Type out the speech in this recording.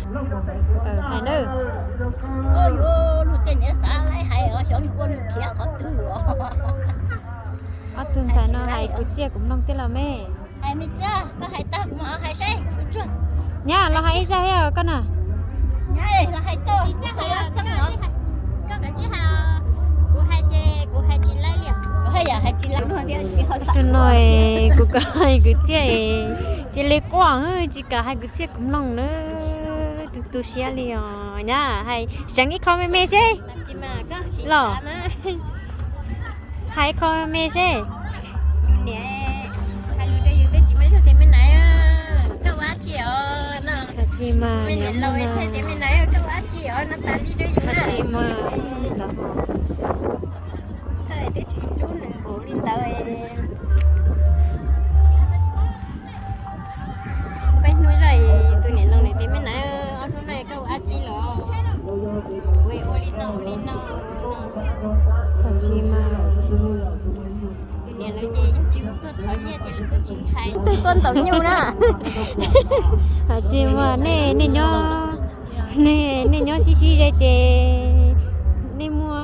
Hais na. Yuav luag tej niam xav laib hais os, xyov luag ua luag khiav qhov twg os. Ob tug ntxhais no hais kwv txhiaj kuv mloog thiab los me. Hais me tsiab, koj hais tau kuv mam hais saib kuv tsuag. Nyab los hais ib zaj thiab koj na. Nyab los hais tau, kuv hais los xeeb no. Kuv hais ces kuv hais tsis laib li. Kuv hais yam hais tsis laib luag thiab. Tus no kuv kom hais kwv txhiaj cia li quaj, tsis kam hais kwv txhiaj kuv mloog na. Tu tu siab li os. Nyab hais seev ib qho me me seb. Los hais ib qho me me seb. Hais lus rau yus twb tsis muaj ib tug tias me nai, koj ua dab tsi os no. Hais tsis mas, me niam laus thiaj tias me nai, koj ua dab tsi os no tas li rau yus na. Hais tsis mas. Koj twb tsis hlub nws npaum li ntawd. Peb hnub zoj tus niam laus nws tias me nai, ob hnub no koj ua dab tsi los? Ua li no ua li no. Hais tsis mas. Tus niam lawv ces yog tsis mus tuaj thov nyiaj ces lawv twb tsis hais, twb tuaj ntaus nyuj na. Hais tsis mas nej, nej nyob, nej, nej nyob sib sib ze ces nej muaj